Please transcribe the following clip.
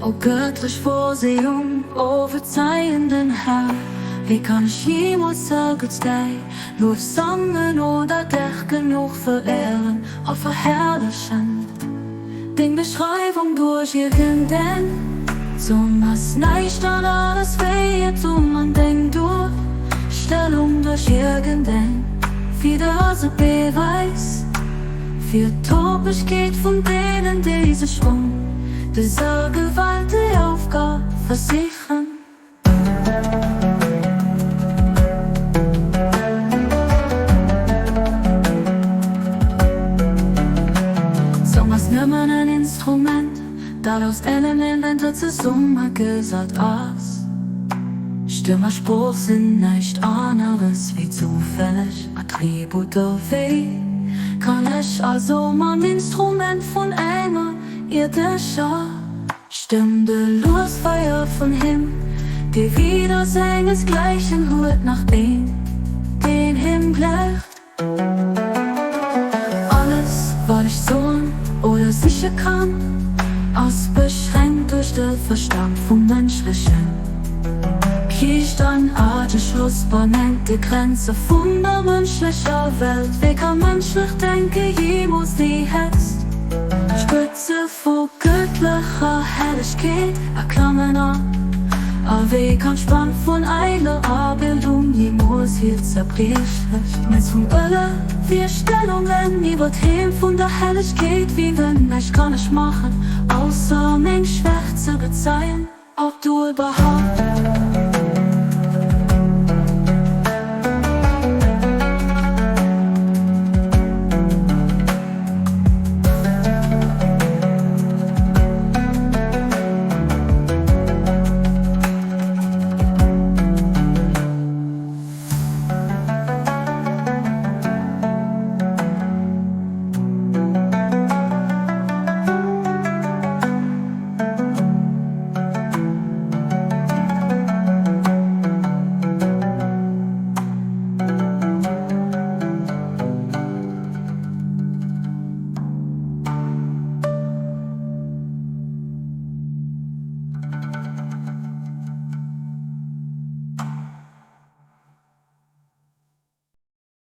O gëttlech Vorsehung, o verzeihenden Herr, wéi kann ech jeemools zegutt däi Luef sangen oder dech genuch veréieren a verherrlechen? Deng Beschreiwung duerch iergendeng Zong ass näischt aneres wéi Iertum an deng Duerstellung duerch iergendeng Fieder ass e Beweis fir d'Topegkeet vun deenen, déi sech un dëser gewalteger Aufgab versichen. D'Zong ass nëmmen en Instrument, dat aus Elementer zesummegesat ass. Stëmm a Sprooch sinn näischt aneres wéi zoufälleg Attributer. Wéi kann ech also mam Instrument vun enger ierdescher. Stëmm de lues Feier vun him, dee widder sengesgläichen huet nach een, deen him gläicht. Alles, wat ech soen oder siche kann, ass beschränkt duerch de Verstand vum mënschlechen Geescht an ageschloss bannent de Grenze vun der mënschlecher Welt. Wéi ka mënschlecht Denke jeemools déi héchst Spëtze Vu gëttlecher Hellegkeet erklammen an a wéi kann d'Spann vun eiler Abildung jeemools hiert zerbriechlech Netz vun ëlle Virstellungen iwwer d'Heem vun der Hellegkeet wiewen? Näischt kann ech maachen, ausser meng Schwächt ze bezeien. Ob du iwwerhaupt.